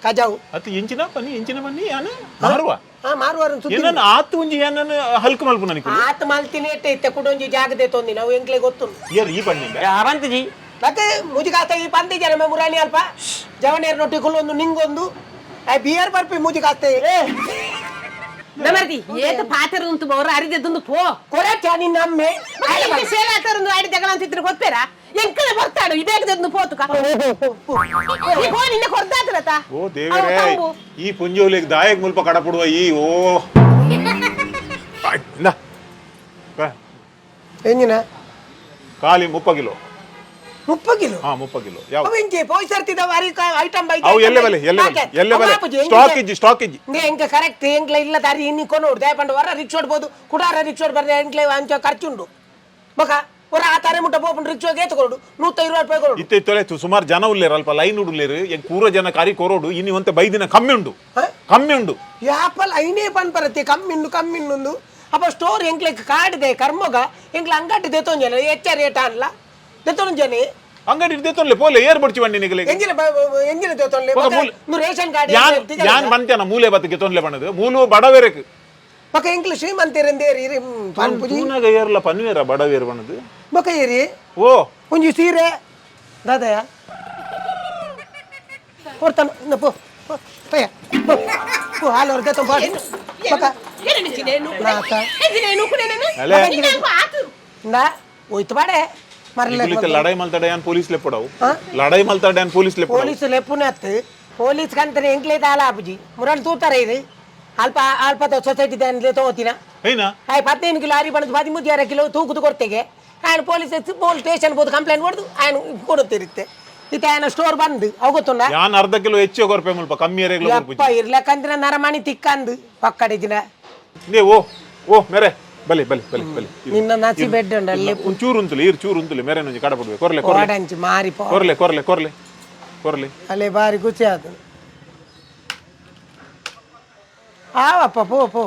ಕಜಾವು. ಅತ್ ಎಂಚಿನ ಪನ್ನಿ ಎಂಚಿನ ಪನ್ನಿ ಯಾನ ಮಾರುವ? ಹಾ ಮಾರುವಾರ ಸುದ್ದಿ. ಏನನ್ನ ಆತು ಒಂಜಿ ಏನನ್ನ ಹಲ್ಕು ಮಲ್ಪು ನನಗೆ. ಆತ ಮಲ್ತಿನಿ ಎಟ್ಟೆ ಇತ್ತೆ ಕುಡೊಂಜಿ ಜಾಗದೆ ತೊಂದಿ ನಾವು ಎಂಕ್ಲೆ ಗೊತ್ತುಂಡು. ಏರು ಈ ಪನ್ನಿ? ಅವಂತಜಿ. ಲಕ್ಕೆ ಮುಜಿಗಾತ ಈ ಪಂದಿ ಜನ ಮುರಾಣಿ ಅಲ್ಪ ಜವನೇರ್ ನೊಟ್ಟಿ ಕುಲ್ಲೊಂದು ನಿಂಗೊಂದು ಆ ಬಿಯರ್ ಬರ್ಪಿ ಮುಜಿಗಾತೆ. ನಮರ್ದಿ ಏತ ಪಾತೆರ ಉಂಟು ಬೋರ ಅರಿದೆದ್ದುಂದು ಪೋ. ಕೊರಚ ನಿನ್ನ ಅಮ್ಮೆ. ಸೇಲಾತರಂದು ಆಡಿ ಜಗಳ ಅಂತಿದ್ರೆ ಗೊತ್ತೇರಾ ಎಂಕಲೆ ಬರ್ತಾಡು ಇದೇಗದೆದ್ದು ಪೋತುಕ ಈ ಪೋ ನಿನ್ನ ಕೊರ್ದಾತ್ರತ. ಓ ದೇವರೇ, ಈ ಪುಂಜೋಲಿಗೆ ದಾಯಕ್ ಮುಲ್ಪ ಕಡಪುಡುವ ಈ ಓ ಆಯ್, ಇಂದಾ. ಬಾ. ಎಂಜಿನ? ಖಾಲಿ 30 ಕಿಲೋ. 30 ಕಿಲೋ? ಹಾ 30 ಕಿಲೋ ಯಾವ ಅವ ಇಂಚೆ ಪೋಯ್ಸರ್ತಿದ ವಾರಿ ಐಟಮ್ ಬೈ. ಅವು ಎಲ್ಲೆ ಬಲೆ ಎಲ್ಲೆ ಬಲೆ ಎಲ್ಲೆ ಬಲೆ ಸ್ಟಾಕ್ ಇಜ್ಜಿ ಸ್ಟಾಕ್ ಇಜ್ಜಿ. ಎಂಕ ಕರೆಕ್ಟ್ ಎಂಕ್ಲ ಇಲ್ಲ ದಾರಿ ಇನ್ನಿ ಕೊನೋಡು ದಯಪಂಡ ವರ ರಿಕ್ಷೋಡ್ ಬೋದು ಕುಡಾರ ರಿಕ್ಷೋಡ್ ಬರ್ರೆ ಎಂಕ್ಲೆ ಅಂಚ ಖರ್ಚುಂಡು ಬಕ ಹೊರ ಆ ತಾರೆ ಮುಟ್ಟ ಪೋಪುಂಡು ರಿಕ್ಷೋಗೆ ಏತ್ ಕೊರಡು 120 ರೂಪಾಯಿ ಕೊರಡು. ಇತ್ತೆ ಇತ್ತೊಲೆ ಸುಮಾರು ಜನ ಉಲ್ಲೇರು ಅಲ್ಪ ಲೈನ್ ಉಡುಲ್ಲೇರು ಎಂಕ್ ಪೂರ ಜನ ಕಾರಿ ಕೊರೋಡು ಇನ್ನಿ ಒಂತೆ ಬೈದಿನ ಕಮ್ಮಿ ಉಂಡು. ಹ? ಕಮ್ಮಿ ಉಂಡು. ಯಾಪಲ್ ಐನೇ ಪನ್ಪರತ್ತೆ ಕಮ್ಮಿಂಡು ಕಮ್ಮಿಂಡು ಅಪ್ಪ ಸ್ಟೋರ್ ಎಂಕ್ಲೆಗ್ ಕಾಡ್ದೆ ಕರ್ಮೊಗ ಎಂಕ್ಲ ಅಂಗಡಿ ದೆತ್ತೊಂಜನ ಹೆಚ್ಚ ರೇಟ್ ಅನ್ಲ ದೆತ್ತೊಂಜನೆ. ಅಂಗಡಿ ದೆತ್ತೊನ್ಲೆ ಪೋಲೆ ಏರ್ ಬಡ್ಚಿ ಬಂಡಿ ನಿಗಲೆ. ಎಂಜಿನ ಎಂಜಿನ ದೆತ್ತೊನ್ಲೆ? ಬೊಕ ಮೂಲೆ- ration card. ಯಾನ್ ಯಾನ್ ಬಂತೇನ ಮೂಲೆ ಬತ್ತಿಗೆ ತೊನ್ಲೆ ಬಣ್ಣದು ಮೂಲು ಬಡವೇರಕ್. ಬೊಕ ಎಂಕ್ಲ ಶ್ರೀಮಂತೇರಂದೇರಿ ಪನ್ಪುಜಿ. ತೂನಾಗ ಏರ್ಲ ಪನ್ವೇರ ಬಡವೇರ್ ಬಣ್ಣದು. ಬೊಕ ಏರಿ. ಓ. ಒಂಜಿ ಸೀರೆ ದಾದಯ ಕೊಡ್ತಾನ ಇನ್ನ ಪೋ ಪೋ, ಪಯ್ಯ ಪೋ ಪೋ ಹಾಲು ಹೊರ್ಗೆ ತುಂಬ ಬೊಕ ನಾತ. ಅಲೆ. ಇಂದ ಹೋಯ್ತು ಬಾಡೆ ಮರಲೆ ಲಡಾಯಿ ಮಲ್ತಾಡ ಯಾನ್ ಪೊಲೀಸ್ ಲೆಪ್ಪಡವು, ಲಡಾಯಿ ಮಲ್ತಾಡ ಯಾನ್ ಪೊಲೀಸ್ ಲೆಪ್ಪಡವು. ಪೊಲೀಸ್ ಲೆಪ್ಪುನೆ ಅತ್ತು, ಪೊಲೀಸ್ ಕಂತನೆ ಎಂಕ್ಲೇ ದಾಲ ಆಪುಜಿ. ಮುರಲ್ ತೂತಾರೆ ಇದು ಅಲ್ಪ ಅಲ್ಪ ಸೊಸೈಟಿ ದಾನ್ಲೆ ತಗೋತಿನ. ಏನ ಆಯ್ 15 ಕಿಲೋ ಅರಿ ಬಣ್ಣದ 13 ಕಿಲೋ ತೂಕದ ಕೊಡ್ತೆಗೆ. ఆయన police police station పోదు ಕಂಪ್ಲೇಂಟ್ ಕೊಡ್ದು ఆయన ಕೊಡುತ್ತಿರುತ್ತೆ. ಇತ್ತ ఆయన ಸ್ಟೋರ್ ಬಂದು ಅವು ಗೊತ್ತುಂಡ. ಯಾನ್ ಅರ್ಧ ಕಿಲೋ ಹೆಚ್ಚು ಕೊರ್ಪೆ ಮುಲ್ಪ ಕಮ್ಮಿ ರೇಗ್ಲ ಯಪ್ಪ ಕೊರ್ಪುಜಿ. ಇರ್ಲಕ್ಕಂದ್ರೆ ನರಮಣಿ ತಿಕ್ಕಂದು ಪಕ್ಕಡಿಜಿನ. ನೇ ಓ ಓ ಮೇರೆ ಬಲೆ ಬಲೆ ಬಲೆ ಬಲೆ. ನಿನ್ನ ನಸಿ ಬೆಡ್ ಉಂಡು ಅಲ್ಲಿ. ಒಂಚೂರು ಉಂತುಲಿ ಇರ್ ಚೂರು ಉಂತುಲಿ ಮೇರೆ ಒಂಜಿ ಕಡಪಡ್ವೆ ಕೊರ್ಲೆ ಕೊರ್ಲೆ. ಓಡಂಚಿ ಮಾರಿ ಪೋ. ಕೊರ್ಲೆ ಕೊರ್ಲೆ ಕೊರ್ಲೆ ಕೊರ್ಲೆ. ಅಲ್ಲೇ ಬಾರಿ ಖುಷಿ ಆತು. ಆವಪ್ಪ ಪೋ ಪೋ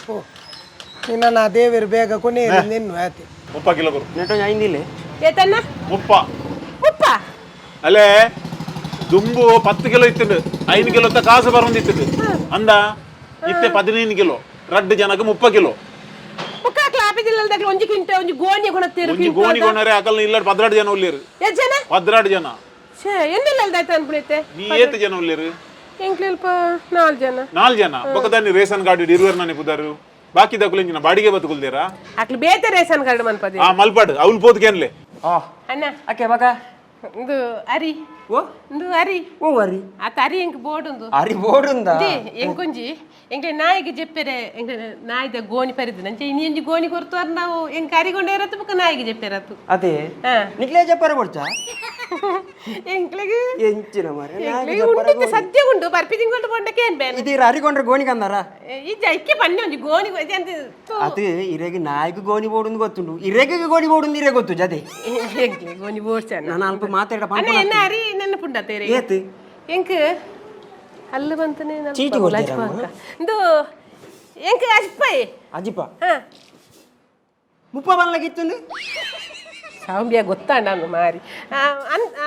ಪೋ. ನಿನ್ನ ನಾ ದೇವರು ಬೇಗ ಕೊನೆ ನಿನ್ನು ಆಯ್ತು. 30 ಕಿಲೋ ಕೊರು. ನೆಟ್ ಒಂಜಿ ಐಂದಿಲ್ಲ. ಏತನ್ನ? 30. 30. ಅಲ್ಲೇ ದುಂಬು 10 ಕಿಲೋ ಇತ್ತಿಂಡು, 5 ಕಿಲೋ ಕಾಸು ಬರೋಂದಿತ್ತಿಂಡು ಅಂದ. ಇತ್ತೆ 15 ಕಿಲೋ, ರಡ್ಡು ಜನಕ್ಕೆ 30 ಕಿಲೋ. ಕ್ಲಾಪಿದಿಲ್ಲದಾಗ್ಲ ಒಂಜಿ ಕಿಂಟ ಒಂಜಿ ಗೋಣಿ ಕೊಣತ್ತೀರು. ಒಂಜಿ ಗೋಣಿ ಕೊಣರೆ ಅಕಲ್ನ ಇಲ್ಲ. 12 ಜನ ಉಳ್ಳೇರು. ಎಷ್ಟ್ ಜನ? 12 ಜನ. ಛೇ, ಎನ್ನೆಲ್ಲ ಅಲ್ದಾಯ್ತು ಅನ್ಬಿಡೈತೆ. ನೀ ಏತ್ ಜನ ಉಳ್ಳೇರು? ಎಂಕ್ಲೆಲ್ಪ 4 ಜನ. 4 ಜನ ಬೊಕದಾನಿ ರೇಷನ್ ಕಾರ್ಡ್ ಇರುವೆರ್ ನಾನೆ ಪುದಾರು, ಬಾಕಿ ದಕುಲು ಇಂಜಿನ ಬಾಡಿಗೆ ಬದುಕುಲ್ದೇರಾ? ಅಕ್ಲು ಬೇತೆ ರೇಷನ್ ಕಾರ್ಡ್ ಮನ್ಪದಿ. ಆ ಮಲ್ಪಾಡು ಅವ್ಲು ಪೋದ್ಕೇನ್ಲೆ. ಆ ಅಣ್ಣ. ಅಕ್ಕೆ ಬಕ. ಇಂದು ಅರಿ. ಓ. ಇಂದು ಅರಿ. ಓ ಅರಿ. ಆತ ಅರಿ ಎಂಕ್ ಬೋರ್ಡ್ ಉಂದು. ಅರಿ ಬೋರ್ಡ್ ಉಂದಾ? ಇದೆ ಎಂಕೊಂಜಿ ಎಂಕ್ಲೆ ನಾಯಿಗೆ ಜೆಪ್ಪೆರೆ, ಎಂಕ್ಲೆ ನಾಯಿದ ಗೋಣಿ ಪರಿದು ನಂಚೆ ಇನಿ ಒಂಜಿ ಗೋಣಿ ಕೊರ್ತು ಅರ್ ನಾವು ಎಂಕ್ ಅರಿಗೊಂಡೆ ಇರತ್ತು ಬೊಕ ನಾಯಿಗೆ ಜೆಪ್ಪೆರತ್ತು. ಅದೇ. ಹಾ. ನಿಕ್ಲೆ ಜೆಪ್ಪರೆ ಬೊಡ್ಚಾ? ಎಂಕ್ಲೆಗ್ ಎಂಚಿನ ಮಾರ್ರೆ, ನಾಯಿಗೆ ಎಂಕ್ಲೆಗ್ ಜೆಪ್ಪರೆ. ಉಂಡಿತ್ತು ಸದ್ಯ ಉಂಡು ಬರ್ಪಿ ತಿಂಗಳು ಬೋಂಡಕ್ಕೆ ಏನ್ ಬೇನೆ. ಇದು ಇರ ಅರಿಗೊಂಡ್ರೆ ಗೋಣಿ ಕಂದಾರ? ಇಜ್ಜ ಇಕ್ಕೆ ಪನ್ನೆ ಒಂಜಿ ಗೋಣಿ ಎಂತ ಅದು ಇರೆಗ್ ನಾಯಿಗೆ ಗೋಣಿ ಬೋಡುಂದು ಗೊತ್ತುಂಡು, ಇರೆಗೆ ಗೋಣಿ ಬೋಡುಂದು ಇರೆ ಗೊತ್ತು ಜದೆ. ಎಂಕ್ಲೆ ಗೋಣಿ ಬೋಡ್ಚ. ನಾನು ಅಲ್ಪ ಮಾತಾಡ. ಅಣ್ಣ, ಎನ್ನ ಅರಿ ನನ್ನ ಪುಂಡ ತೇರೆ. ಏತ್? ಎಂಕ್ ಅಲ್ಲ ಬಂತನೆ. ಚೀಟಿ ಕೊಡ್ತೀರಾ ಅಮ್ಮ? ಇಂದು ಎಂಕ್ ಅಜ್ಪಾಯಿ. ಅಜಿಪ? ಹಾ. 30 ಬನ್ಲಗಿತ್ತುಂಡು. ಸೌಂಬ್ಯ ಗೊತ್ತಾಂಡ ಮಾರಿ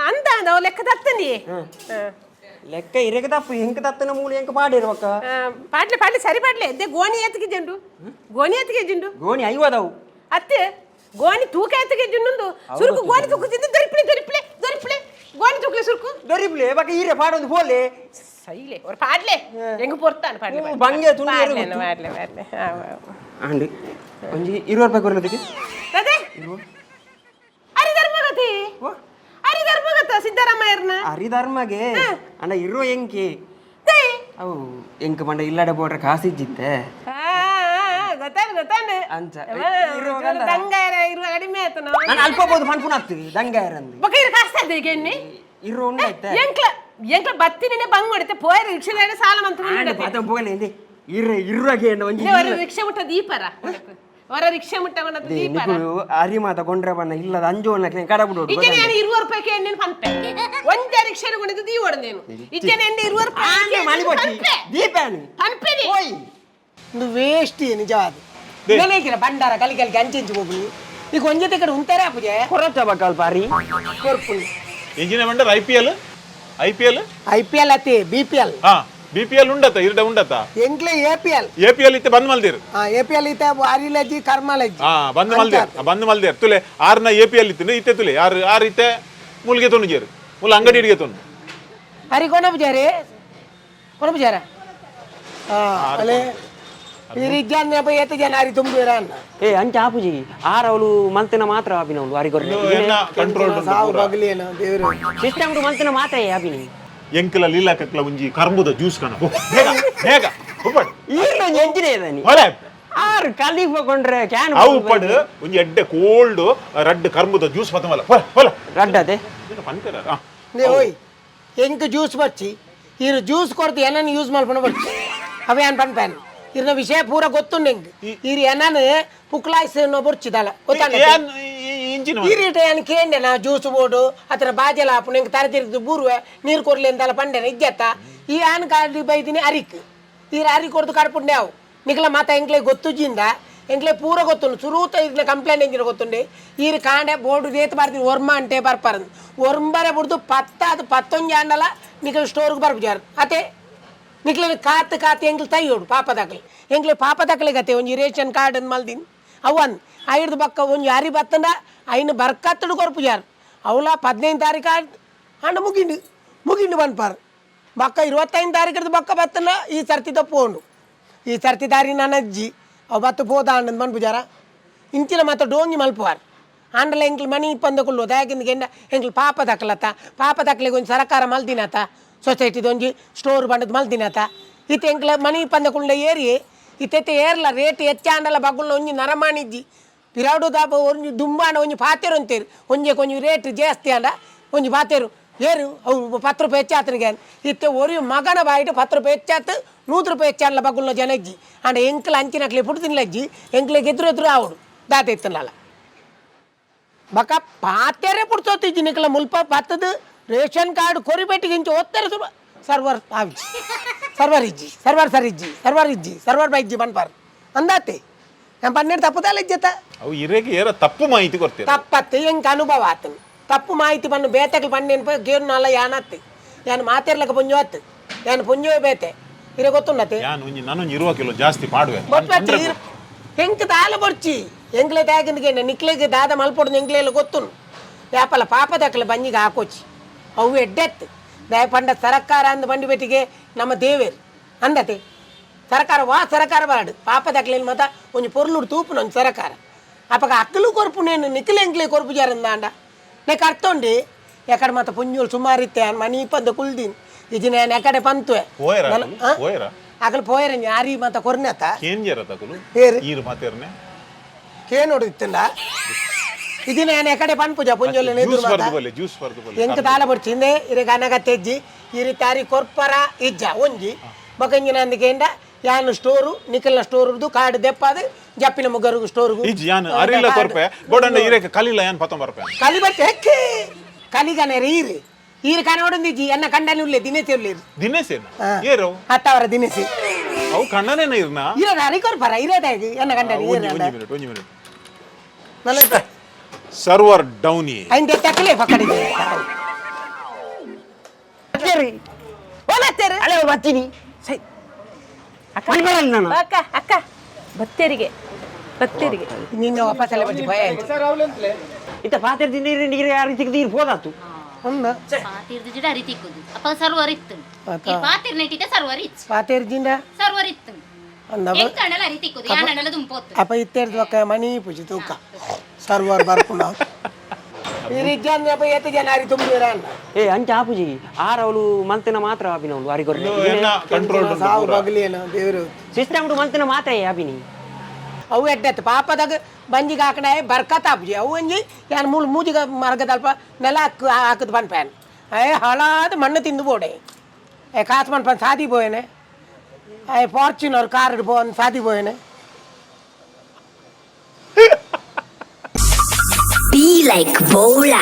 ಅಂದ ಅವು ಲೆಕ್ಕ ತತ್ತನಿ. ಲೆಕ್ಕ ಇರೆಗೆ ತಪ್ಪು, ಎಂಕ್ ತತ್ತನ ಮೂಲು ಎಂಕ್ ಪಾಡಿರುವಕ್ಕ. ಪಾಡ್ಲೆ ಪಾಡ್ಲೆ, ಸರಿ ಪಾಡ್ಲೆ. ಎದ್ದೆ ಗೋಣಿ ಎತ್ತಿಗೆ ಜಂಡು, ಗೋಣಿ ಎತ್ತಿಗೆ ಜಂಡು. ಗೋಣಿ ಐವದವು. ಅತ್ತೆ ಗೋಣಿ ತೂಕ ಎತ್ತಿಗೆ ಜುಂಡು ಸುರುಕು. ಗೋಣಿ ತೂಕ ತಿಂದು ದೊರಿಪ್ಲೆ ದೊರಿಪ್ಲೆ ದೊರಿಪ್ಲೆ, ಗೋಣಿ ತೂಕ್ಲೆ ಸುರುಕು. ದೊರಿಪ್ಲೆ ಬಕ ಈರೆ ಪಾಡೊಂದು ಪೋಲೆ. ಸೈಲೆ ஒரு ಪಾಡ್ಲೆ, ಹೆಂಗ್ ಪೊರ್ತಾನ ಪಾಡ್ಲೆ. ಓ, ಬಂಗೆ ತುಂಡು ಪಾಡ್ಲೆ ಏರು ಗೊತ್ತು. ಪಾಡ್ಲೆ ಪಾಡ್ಲೆ. ಆವ್, ಆವ್. ಅಂಡ್ ಒಂಜಿ 20 ರೂಪಾಯಿ ಕೊರ್ಲದಕ್ಕೆ. ಅದೇ ಅರಿ ಧರ್ಮಗತಿ, ಅರಿ ಧರ್ಮಗತ ಸಿದ್ದರಾಮಯ್ಯರ್ನ. ಅರಿ ಧರ್ಮಗೆ ಅಂಡ ಇರುವ ಎಂಕಿ. ದೈ. ಅವು ಎಂಕ್ ಪಂಡ ಇಲ್ಲಡೆ ಬೋಡ್ರೆ ಕಾಸಿಜ್ಜಿತ್ತೆ. ಆ, ಆ, ಗೊತ್ತಾಂಡ್ ಗೊತ್ತಾಂಡ್. ಅಂಚ. ಅವ, ಚೂರು ದಂಗಾರ ಇರುವ ಕಡಿಮೆ ಆಯ್ತು ನಾವು. ನಾನು ಅಲ್ಪ ಬೋದು ಪನ್ಪುನ ಆಗ್ತದೆ ದಂಗಾಯರಂದು. ಬೊಕ ಇರು ಕಾಸ್ತ ಈಗ ಎಣ್ಣೆ. ಇರು ಉಂಡಾಯ್ತೆ. ಎಂಕ್ಲ ಎಂಕ್ಲ ಬತ್ತಿನೇ ಬಂಗ್ ಹೊಡಿತೆ ಪೋಯರ್ ರಿಕ್ಷಾದ ಸಾಲ ಮಂತ್. ಅದ ಬೋಲೆ ಇಂದೆ ಇರ್ರೆ ಇರುವಾಗೆ ಒಂಜಿ. ಹೊರ ರಿಕ್ಷಾ ಮುಟ್ಟ ದೀಪರ, ಹೊರ ರಿಕ್ಷಾ ಮುಟ್ಟ ಅವನದ್ದು ದೀಪರ. ನಿಕುಲು ಅರಿ ಮಾತ ಕೊಂಡ್ರೆ ಬಣ್ಣ ಇಲ್ಲದ ಅಂಜು ಕಡ ಬಿಡೋಡು. ಇಜ್ಜನೆ ನಾನು 20 ರೂಪಾಯಿಗೆ ಎಣ್ಣೆ ಪನ್ಪೆ, ಒಂದೇ ರಿಕ್ಷಾ ಕೊಂಡಿದ್ದು ದೀ ಓಡ ನೀನು. ಇಜ್ಜನೆ ಎಣ್ಣೆ 20 ರೂಪಾಯಿ ಮನೆ ಕೊಟ್ಟಿ ಪನ್ಪೆ. ದೀಪಾನಿ. ಪನ್ಪೆನಿ. ಓಯ್. ಇದು ವೇಸ್ಟ್ ನಿಜವಾದ ನೆನೆಗಿರ ಭಂಡಾರ ಕಲಿ ಕಲಿಗೆ ಅಂಚೆಂಚು ಹೋಗುನಿ. ಈಗ ಒಂಜೆ ಕಡೆ ಉಂತಾರೆ ಪೂಜೆ. ಕೊರಚ ಬಕ್ಕಲ್ಪ ಅರಿ. ಕೊರ್ಪುನಿ. ಇಂಜಿನ ಬಂಡರ್ I P L, I P L. I P L ಅತಿ B P L. Ha, B P L ಉಂಡತ ಇರ್ಡ ಉಂಡತ? ಎಂಕ್ಲೆ A P L. A P L ಇತ್ತೆ ಬಂದ್ ಮಲ್ದಿರ್. A P L ಇತ್ತೆ ಅರಿಲಜ್ಜಿ ಕರ್ಮಲಜ್ಜಿ. ಹಾ, ಬಂದ್ ಮಲ್ದೇರ್, ಬಂದ್ ಮಲ್ದೇರ್ ತುಲೆ. ಆರ್ನ A P L ಇತ್ತು ಇತ್ತೆ ತುಲೆ ಆರು ಆರು ಇತ್ತೆ ಮುಲ್ಗೆ ತೊನು ಜೇರು ಮುಲ್ ಅಂಗಡಿ ಇಡಿಗೆ ತೊನು. ಅರಿ ಕೊನ ಪೂಜಾರಿ, ಕೊನ ಪೂಜಾರ. ಹಾ ಅಲೆ ಈ ರೀತಿ ಏತ ಜನ ಅರಿ ತುಂಬುವಿರ ಅನ್ನ. ಏ ಅಂಚ ಆಪುಜಿ, ಆರ್ ಅವಳು ಮಂತಿನ ಮಾತ್ರ ಆಪಿನವಳು ಅರಿ ಕೊರ್ಲೆ. ಕಂಟ್ರೋಲ್. ಸಾವು ಬಗಲಿ ಏನೋ ದೇವರು. ಸಿಸ್ಟಮ್ ಮಂತಿನ ಮಾತ್ರ ಆಪಿನಿ. ಎಂಕಲ ಲೀಲಾ ಕಕ್ಲ ಒಂಜಿ ಕರ್ಬುದ ಜ್ಯೂಸ್ ಕಣ ಪೋ, ಬೇಗ ಬೇಗ ಉಪ್ಪಡ್. ಈರ್ನ ಒಂಜಿ ಎಂಚಿನ ಇದಾನಿ. ಹೊರೆ. ಆರ್ ಕಲೀಫ ಕೊಂಡ್ರೆ can. ಅವು ಉಪ್ಪಡ್ ಒಂಜಿ ಎಡ್ಡೆ ಕೋಲ್ಡ್ ರಡ್ಡ್ ಕರ್ಬುದ ಜ್ಯೂಸ್ ಪತ್ತಮಲ್ಲ, ಹೊಲ ಹೊಲ. ರಡ್ಡದೆ. ಪಂತೆರ. ನೇ ಓಯ್, ಎಂಕ್ ಜ್ಯೂಸ್ ಬಚ್ಚಿ ಇರು ಜ್ಯೂಸ್ ಕೊರ್ದು ಏನನ್ನ ಯೂಸ್ ಮಲ್ಪಣ ಬಚ್ಚಿ ಅವ ಏನ್ ಪನ್ಪೇನ್ ಇರ್ನ ವಿಷಯ ಪೂರ ಗೊತ್ತುಂಡು ಎಂಕ್. ಇರು ಏನನ್ ಪುಕ್ಲಾಯ್ಸ್ ಬೊರ್ಚಿದಲ್ಲ ಗೊತ್ತಾಂಡ. ಇಂಜಿನ್. ಈರಿಟ ಏನ್ ಕೇಂಡೆ ನಾ ಜ್ಯೂಸ್ ಬೋರ್ಡು ಅತರ ಬಾಜೆಲ ಆಪುಣ ಎಂಕ್ ತರೆ ತಿರುಗ್ದು ಬೂರುವೆ ನೀರು ಕೊರ್ಲಿ ಅಂತಲ್ಲ ಪಂಡೆನ ಇಜ್ಜತ್ತ. ಈ ಆನ್ ಕಾರ್ಡ್ ಬೈದಿನಿ ಅರಿಕ್ ಈರ್ ಅರಿ ಕೊರ್ದು ಕಡ್ಪುಂಡೆ ಅವು ನಿಕ್ಲ ಮಾತ ಎಂಕ್ಲೆ ಗೊತ್ತುಜಿಂದ ಎಂಕ್ಲೆ ಪೂರ ಗೊತ್ತುಂಡು. ಸುರೂತ ಇರ್ನ ಕಂಪ್ಲೇಂಟ್ ಎಂಜಿನ ಗೊತ್ತುಂಡೆ. ಈರ್ ಕಾಂಡೆ ಬೋರ್ಡು ರೇತ್ ಬಾರ್ದಿ ಒರ್ಮ ಅಂಟೆ ಬರ್ಪಾರಂದು ಒರ್ಂಬರೆ ಬುಡ್ದು ಪತ್ತಾದು ಪತ್ತೊಂಜಿ ಆಂಡಲ ನಿಕ್ಲ ಸ್ಟೋರ್ಗೆ ಬರ್ಪುಜಾರು ಅತೆ. ನಿಕ್ಲೆ ಕಾತ್ ಕಾತ್ ಎಂಕ್ಲು ತೈಯೋಡು ಪಾಪ ದಾಖಲೆ ಎಂಕ್ಲೆ ಪಾಪ ದಾಖಲೆ ಗತೆ ಒಂಜಿ ರೇಷನ್ ಕಾರ್ಡ್ ಮಲ್ದಿನ್ ಅವನ್ ಐಡ್ದು ಬಕ್ಕ ಒಂಜಿ ಅರಿ ಬತ್ತಂಡ ಐನು ಬರ್ಕತ್ತಡು ಕೊರ್ಪುಜಾರು. ಅವಲ 15 ತಾರೀಕು ಅಂಡ ಮುಗಿಂಡು ಮುಗಿಂಡು ಬನ್ಪಾರು. ಬಕ್ಕ 25 ತಾರೀಕದ ಬಕ್ಕ ಬತ್ತಂಡ ಈ ಸರ್ತಿ ತಪ್ಪೋಂಡು ಈ ಸರ್ತಿ ದಾರಿ ನನ್ನ ಅಜ್ಜಿ ಅವು ಬತ್ತು ಪೋದ ಅಂಡಂದು ಬನ್ಪುಜಾರ. ಇಂಚಿನ ಮಾತ ಡೋಂಗಿ ಮಲ್ಪುವಾರ್. ಆಂಡಲ ಎಂಕ್ಲು ಮನಿ ಇಪ್ಪಂದಕುಲ್ಲು ದಾಯಕಿಂದ ಗೆಂಡ ಎಂಕ್ಲು ಪಾಪ ದಕ್ಕಲತ್ತ ಪಾಪ ದಕ್ಕಲಿಗೆ ಒಂಜಿ ಸರಕಾರ ಮಲ್ದಿನತ ಸೊಸೈಟಿದ ಒಂಜಿ ಸ್ಟೋರ್ ಬಂಡದ ಮಲ್ದಿನತ ಇತ್ತೆ ಎಂಕ್ಲ ಮನಿ ಇಪ್ಪಂದಕುಂಡ ಏರಿ ಇತ್ತೆತ್ತೆ ಏರ್ಲ ರೇಟ್ ಹೆಚ್ಚಾಂಡಲ ಬಗ್ಗುಲ್ನ ಒಂಜಿ ನರಮಾಣಿಜ್ಜಿ ಪಿರಾಡು ದಾಪ ಒಂಜಿ ದುಂಬಾಂಡ ಒಂಜಿ ಪಾತೆರು ಅಂತೀರು ಒಂಜೆ ಒಂಜಿ ರೇಟ್ ಜಾಸ್ತಿ ಅಂಡ ಒಂಜಿ ಪಾತೆರು ಏರು ಅವು 10 ರೂಪಾಯಿ ಹೆಚ್ಚಾತನಿಗೆ ಇತ್ತೆ ಒರಿ ಮಗನ ಬಾಯಿಟ್ 10 ರೂಪಾಯಿ ಹೆಚ್ಚಾತು 100 ರೂಪಾಯಿ ಹೆಚ್ಚಾನ್ಲ ಬಗ್ಗುಲ್ನ ಜನ ಇಜ್ಜಿ ಅಂಡ ಎಂಕ್ಲ ಅಂಚಿನಕ್ಲೆ ಪುಟ್ಟು ತಿನ್ಲಜ್ಜಿ ಎಂಕ್ಲೆಗ್ ಎದುರು ಎದುರು ಆವಡು ದಾತ ಇತ್ತನಲ್ಲ ಬಕ ಪಾತೆರೆ ಪುಡ್ಸೋತಿಜ್ಜಿ ನಿಕ್ಲ ಮುಲ್ಪ ಬತ್ತದ ರೇಷನ್ ಕಾರ್ಡ್ ಕೊರಿಪೆಟ್ಟಿಗೆ ಇಂಚ ಓದ್ತಾರೆ ಸ್ವಲ್ಪ ಸರ್ವರ್ ಆವಿಜಿ ಸರ್ವರ್ ಇಜ್ಜಿ ಸರ್ವರ್ ಸರ್ ಇಜ್ಜಿ ಸರ್ವರ್ ಇಜ್ಜಿ ಸರ್ವರ್ ಬೈಜ್ಜಿ ಬನ್ಪಾರ್ ಅಂದಾತೆ ನಾನು ಪನ್ನೆರಡು ತಪ್ಪುದಲ್ಲ ಇಜ್ಜತ. ಅವು ಇರೆಗೆ ಏರ ತಪ್ಪು ಮಾಹಿತಿ ಕೊಡ್ತೀರ. ತಪ್ಪತ್ತೆ ಎಂಕ್ ಅನುಭವ ಆತನು ತಪ್ಪು ಮಾಹಿತಿ ಬನ್ನು ಬೇತಕ್ಲು ಪನ್ನೇನು ಗೇರು ನಾಲ ಯಾನತ್ತೆ ಯಾನ್ ಮಾತಿರ್ಲಕ್ಕ ಪುಂಜೋ ಆತು ಯಾನ್ ಪುಂಜೋಯ್ ಬೇತೆ ಇರೆ ಗೊತ್ತುಂಡತೆ. ಯಾನ್ ಒಂಜಿ ನಾನೊಂಜಿ 20 ಕಿಲೋ ಜಾಸ್ತಿ ಪಾಡುವೆ. ಬೊಟ್ಪತ್ತಿ ಎಂಕ್ ದಾಲ ಬೊರ್ಚಿ ಎಂಕ್ಲೆ ದಾಗಿಂದಿಗೆ ನಿಕ್ಲೆಗೆ ದಾದ ಮಲ್ಪೊಡು ಎಂಕ್ಲೆಲ್ಲ ಗೊತ್ತುನು ಯಾಪಲ ಪಾಪದಕ್ಲೆ ಬಂಜಿಗೆ ಹಾಕೋಚಿ ಅವು ಎಡ್ಡೆತ್ತು ದಾಯ ಪಂಡ ಸರಕಾರ ಅಂದ್ ಬಂಡಿ ಬೆಟ್ಟಿಗೆ ನಮ್ಮ ದೇವೇರು ಅಂದತೆ ಸರಕಾರ ವಾ ಸರಕಾರ ಬಾಡು ಪಾಪದಕ್ಲೆ ಮತ ಒಂಜಿ ಪೊರ್ಲುಡು ತೂಪುನ ಒಂಜಿ ಸರಕಾರ ಅಪಗ ಅಕ್ಕಲು ಕೊರ್ಪುನೇನು ನಿಕ್ಲೆ ಎಂಕ್ಲೆ ಕೊರ್ಪು ಜಾರಂದಾಂಡ ನೆಕ್ ಅರ್ಥ ಉಂಡಿ ಎಕಡೆ ಮತ್ತ ಪುಂಜೋಳು ಸುಮಾರು ಇತ್ತೆ ಮನಿ ಇಪ್ಪಂದ ಕುಲ್ದಿನ್ ಇಜಿನ ಎಕಡೆ ಪಂತುವೆ. ಪೋಯರ? ಆ? ಪೋಯರ? ಅಗಲ್ ಪೋಯರ ಯಾರಿ ಮತ ಕೊರ್ನೆತ. ಕೇಂಜರ ತಕುಲು? ಏರು? ಈರು ಮಾತೇರ್ನೆ. ಕೇನೋಡು ಇತ್ತಲ್ಲ ಇದನ್ನ ನಾನು ಎಕಡೆ ಪನ್ಪುಜ ಪುಂಜೋಲೆ. ಜ್ಯೂಸ್ ಬರ್ದು ಬಲ್ಲೆ, ಜ್ಯೂಸ್ ಬರ್ದು ಬಲ್ಲೆ. ಎಂಕ್ ದಾಲ ಬೊಡ್ಚಿ ಇಂದೆ ಇರೆ ಗನಗ ತೆಜ್ಜಿ ಇರಿ ತಾರಿ ಕೊರ್ಪರ ಇಜ್ಜ ಒಂಜಿ ಬೊಕಂಜಿನ ಅಂದಿಕೆಂಡ ಯಾನು ಸ್ಟೋರು ನಿಖಲ್ನ ಸ್ಟೋರ್ದು ಕಾರ್ಡ್ ದೆಪ್ಪಾದು ಜಪ್ಪಿನ ಮುಗ್ಗರು ಸ್ಟೋರ್ಗು. ಇಜ್ಜಿ ಯಾನ್ ಅರಿಲ್ಲ ಕೊರ್ಪೆ ಬೋಡಂಡ ಇರೆಗೆ ಕಲಿಲ್ಲ ಯಾನ್ ಪತ್ತೊಂಬ ಬರ್ಪೆ. ಕಲಿ ಬರ್ತೆ ಹೆಕ್ಕೆ ಕಲಿಗನೆ ಈರು ಈರು ಕನೋಡೊಂದಿಜ್ಜಿ ಎನ್ನ ಕಂಡನಿ ಉಲ್ಲೆ ದಿನೇಸಿ ಉಲ್ಲೇರು. ದಿನೇಶೇನ ಏರು? ಹತ್ತವರ ದಿನೇಸಿ. ಅವು ಕಣ್ಣನೇನ ಇರ್ನ? ಇರೋದ ಅರಿ ಕೊರ್ಪರ ಇರೋದ ಎನ್ನ ಕಂಡನಿ. ಒಂಜಿ ಒಂಜಿ ಮಿನಿಟ್, ಒಂಜಿ ಮಿನಿಟ್. ನನ್ನ ಸರ್ವರ್ ಡೌನ್. ಐಂದೆ ತಕ್ಕಲೆ ಪಕ್ಕಡಿದೆ. ಓಲತ್ತೇರು. ಅಲ್ಲೇ ಬರ್ತೀನಿ. ಸೈ. ಅಕ್ಕ. ಮನೆ ಬರಲ್ಲ ನಾನು. ಅಕ್ಕ ಅಕ್ಕ ಬತ್ತೇರಿಗೆ ಬತ್ತೇರಿಗೆ. ನಿನ್ನ ವಾಪಸ್ ಎಲ್ಲ ಬರ್ತಿ ಭಯ ಆಯ್ತು. ಇತ್ತ ಪಾತ್ರೆ ನೀರು ನೀರು ಯಾರು ಸಿಗದು ನೀರು ಹೋದಾತು. ಒಂದು ಪಾತಿರ್ದು ಜಿಡ ಅರಿ ತಿಕ್ಕುದು ಅಪ್ಪ ಸರ್ವರ್ ಇತ್ತು. ಈ ಪಾತಿರ್ ನೆಟ್ಟಿದ್ದ ಸರ್ವರ್ ಇತ್ತು. ಪಾತೇರ್ಜಿಂದ. ಸರ್ವರ್ ಇತ್ತು. ಅಂದ. ಎಂಕಂಡಲ ಅರಿ ತಿಕ್ಕುದು ಯಾನಂಡಲ ದುಂಪೋತು. ಅಪ್ಪ ಇತ್ತೇರ್ದು ಅಕ್ಕ ಮನಿ ಪೂಜೆ ತೂಕ ಸರ್ವರ್ ಬರ್ಪುಣ ಇರಿಜ್ಜಂದ್ರೆ ಏತ್ ಜನ ಅರಿ ತುಂಬಿರ ಅಲ್ಲ. ಏ ಅಂಚ ಆಪುಜಿ ಆರ್ ಅವಳು ಮಂತಿನ ಮಾತ್ರ ಆಪಿನವಳು ಅರಿಗೊರ್ರೆ. ಕಂಟ್ರೋಲ್. ಸಾವು ಬಗ್ಲಿ ಏನೋ ದೇವರು. ಸಿಸ್ಟಮ್ ಮಂತಿನ ಮಾತ್ರ ಆಪಿನಿ. ಅವು ಎಡ್ಡೆತ್ತು ಪಾಪದಾಗ ಬಂಜಿಗೆ ಹಾಕಣ ಬರ್ಕತ್ ಆಪುಜಿ ಅವು ಒಂಜಿ ಯಾನ್ ಮೂಲು ಮೂಜಿಗ ಮರ್ಗದಲ್ಪ ನೆಲ ಹಾಕ್ ಹಾಕದ್ ಪನ್ಪ್ಯಾನ್ ಏ ಹಳಾದ ಮಣ್ಣು ತಿಂದು ಬೋಡೆ ಏ ಕಾಸು ಮನ್ಪನ್ ಸಾದಿ ಬೋಯನೆ ಏ ಫಾರ್ಚುನರ್ ಕಾರ್ ಬೋನ್ ಸಾದಿ ಬೋಯನೆ. Be like Bola.